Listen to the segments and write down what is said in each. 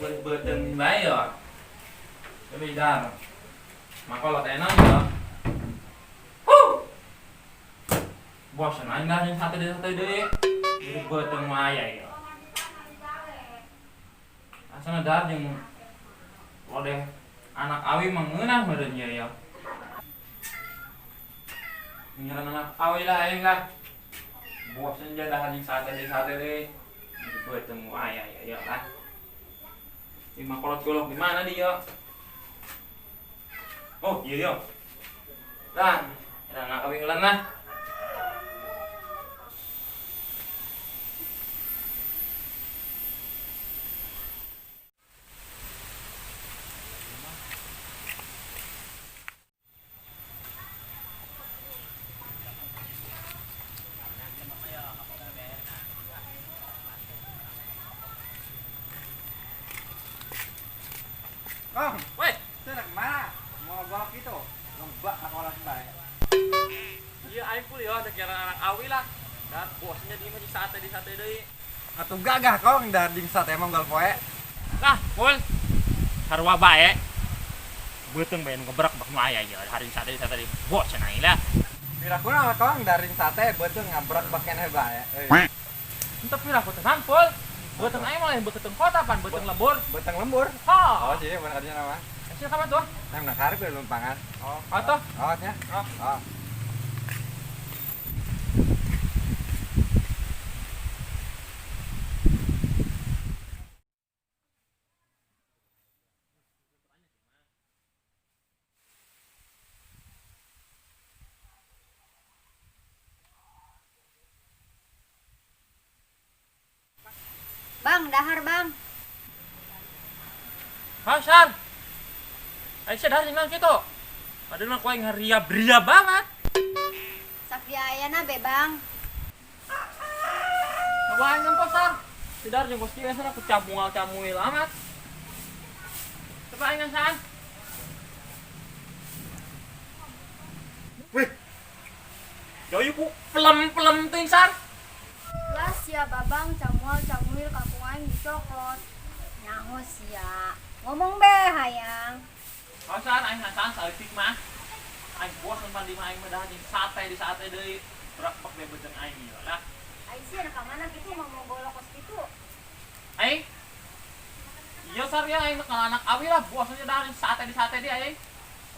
Beuteung bae ya. Tapi dar. Makolot enak ya. Huh. Bosan aing dah jeung sate deui sate deui. Jadi beuteung mah aya ya. Asana dar jeung lodeh anak awi mah ngeunah meureun ieu ya. Ngiran anak awi lah aing lah. Bosan ja dahar jeung sate deui sate deui. Jadi beuteung mah aya ya ya lah. Ini makolot golok di mana dia? Oh, iya iya. Lah, anak awi ngeulan lah. Kong, Weh, itu nak kemana? Mau golok gitu? Lomba makolot bae. Iya aing pul ya ada jalan anak awi lah. Dan bosnya di mah sate di sate deui. Atuh gagah Kong, dar jeung sate emang gal poe. Lah, pul. Sarua bae. Beuteung bae nu ngebrak bak nu aya ieu hari sate di sate deui. Bosan aing lah. Pira kunaon Kong, dar jeung sate beuteung ngabrak bak keneh bae. Euy. Henteu pira ku tenan pul. Beuteung aing mah lain beuteung kota pan, beuteung lembur. Beuteung lembur. Ha. Oh sih, bener adanya nama. Hasil kapan tuh? Nah, nak karep ya lumpangan. Oh, atuh. Oh, nya. Oh. Oh. Bang, dahar bang. Hasan. Aisyah dahar jeung naon kitu? Padahal mah ku aing ngariab-riab banget. Sak diayana be bang. Coba aing nempo sar. Si dahar jeung kos kieu sana ku camual-camuil amat. Coba aing ngasaan. Wih. Jauh ku pelem-pelem teuing sar. Lah sia babang camual camuil kampung aing dicokot. Nyaho sia. Ngomong be hayang. Hasan aing ngasaan saeutik mah. Aing bosen pan di mah aing mah dahar jeung sate di sate deui. Berak bak be beuteung aing ieu lah. Aing sih anak mana kitu mau golok kos kitu. Aing. Iya sar ya aing kalau anak awi lah bosen aja dahar jeung sate di sate dia aing.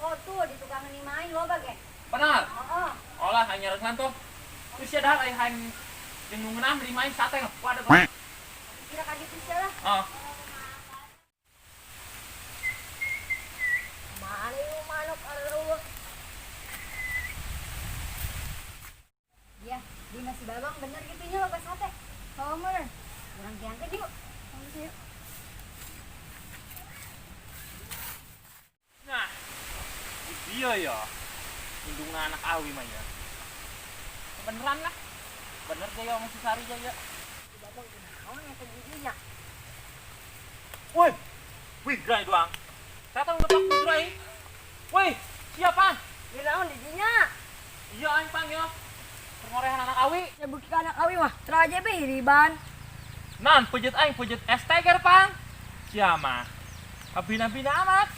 Oh tuh di tukang ini mah aing loba ge. Benar. Heeh. Olah aing nyaresan tuh. Terus ya dahar aing aing jeung nu ngeunah di mah aing sate lah. Waduh. Kira ka ditu sia lah. Oh. Mana ieu manuk areueuh. Ya, di nasi babang bener gitu nya loba sate. Oh, mer. Urang diangkat yuk. Yuk. Nah, iya ya. Indungna anak awi mah ya. Beneran lah. Bener deh ya si Sari ya. Si babang kunaon eta giginya? Woi. Wih, gerai doang. Saya tahu lepak gerai. Woi, siapa? Di naon didinya? Iya aing panggil. Pengorehan anak awi. Ya beuki ka anak awi mah, teraja be hiriban. Nan, pujet aing pujet es teger pang. Siapa? Kabina-bina amat.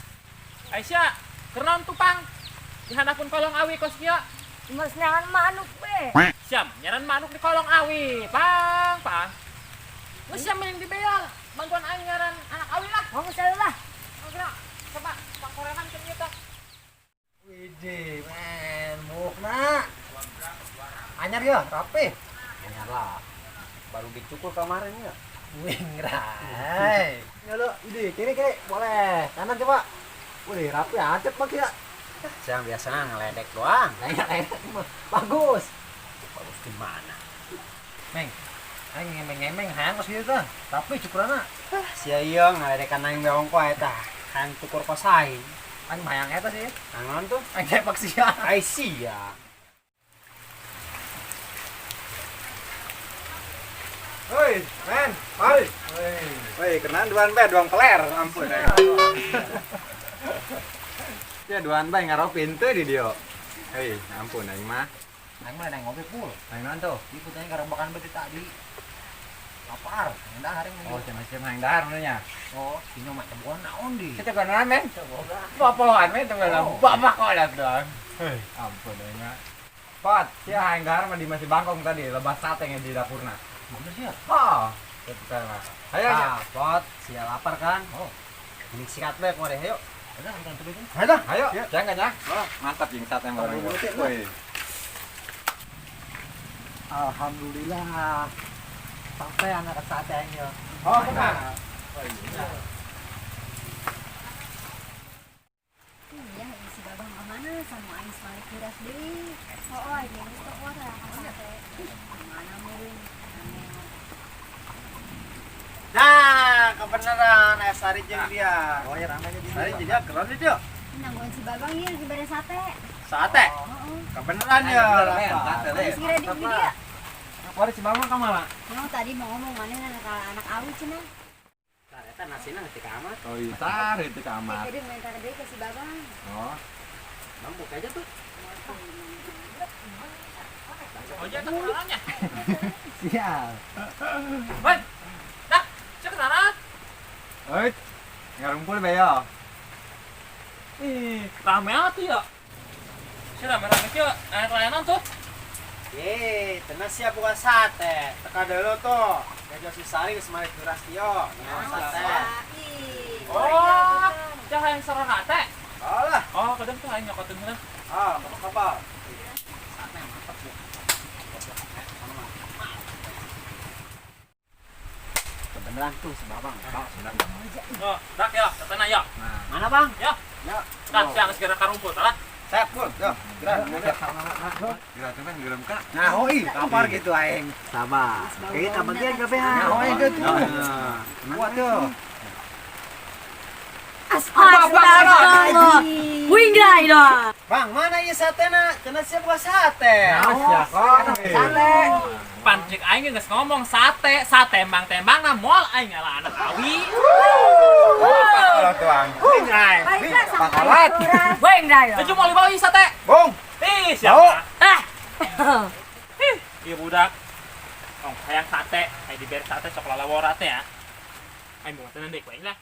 Aisyah, kenaon tuh pang? Dihandapun kolong awi kos kieu. Mas neangan manuk be. Siam, nyaran manuk di kolong awi. Pang, pang. Geus siam yang dibeal. Bantuan aing nyaran anak awi lah. Oh, geus lah. Oh, gerak. Coba pangkorehan ke ieu tah. Widih, men, mukna. Anyar ya, rapi. Anyar lah. Baru dicukur kemarin ya. Wih, ngerai. Ya lo, ini kiri kiri boleh. Kanan coba. Wih, rapi acet pak ya. Siang biasa ngeledek doang. Ngeledek mah bagus. Bagus di mana? Meng, aing ngemeng-ngemeng hayang kos kieu tah. Tapi cukurana. Ah, sia ieu ngaledekan aing beong ku eta. Hayang cukur kos aing. Aing hayang eta sih. Hayang naon tuh? Aing tepak sia. Ai sia. Hoi, men, hoi. Hoi, kenan duan bae, duang peler, ampun. Ya duan bae ngaropin teu di dieu. Hei, ampun aing mah. Aing mah ada ngopi pul. Aing naon tuh? Di putanya garebakan beuti tadi. Lapar, dahar yang. Oh, cenah siap hayang dahar nya. Oh, sini mah cembuan naon di. Kita kan men. Bapak men tuh lah. Bapak kok lah tuh. Hei, ampun nya. Pot, sia hayang dahar mah di masih bangkong tadi, lebah sate yang di dapurna. Bener sih ya? Oh, kita mah. Ayo, Ah, Pot, sia lapar kan? Oh. Mending sikat bae kemarin, ayo. Udah, nonton tuh itu. Ayo, ayo. Jangan ya. Mantap jeung sate yang orang. Woi. Alhamdulillah. Sampai anak sate aing ya. Oh, kemana? Iya, si Babang kemana sama aing sebalik beras deui. Oh, aing geus teu kuat ya sate. Kemana meureun? Nah, kebenaran eh Sari jeung dia. Oh ya ramai jadi. Sari jeung dia keren dia. Nangguan si Babang ieu dibere sate. Sate. Heeh. Kebenaran ya. Bener, men. Sate deh. Geus ngiredik di dia. Wari si Bang ka mana? Mau tadi mau ngomong mana anak anak awi cenah. Eta nasina di kamar. Oh, iya, sare di kamar. Jadi minta deui ke si Babang. Oh. Bang buka aja tuh. Oh, iya, kenalannya. Siap. Woi. Dah, sia kenalan. Oi. Ngarumpul be ya. Ih, rame atuh ya. Sia rame-rame kieu, aya layanan tuh. Ye, tenang siap buka sate. Teka dulu tuh. Gajah si Sari geus malik beras tio. Nyawa sate. Oh, sia hayang sareng sate. Alah. Oh, kadang tuh hayang nyokotin heula. Ah, kapal. Sate mantap ya. Kebenaran tuh si Babang. Bang, Oh, dak ya, satena ya. Nah, Mana, Bang? Ya. Ya. Dah, sia geus geura karumpul lah. Siap, Bun. Yo, gerak. geura tuh men geura muka. Nah, hoi, lapar gitu aing. Sabar. Kayaknya kabagian kabehan. Nah, hoi gitu. Kuat tuh. Astagfirullah. Wing dai dah. Bang, mana ieu satena? Cenah siap buka sate. Nah, sia kok. Sate. Pan cek aing geus ngomong sate, sate tembang-tembang nah moal aing ngalah anak awi. Kalau tuang. Baiklah sampai Pakalat. beras. Wing dai dah. Laju mau dibawa ieu sate. Bung. Ih, siapa? Ah. Ih, ieu budak. Oh, hayang sate, hayang dibere sate sok lalawora teh ya. Aing mau tenan deui ku aing lah.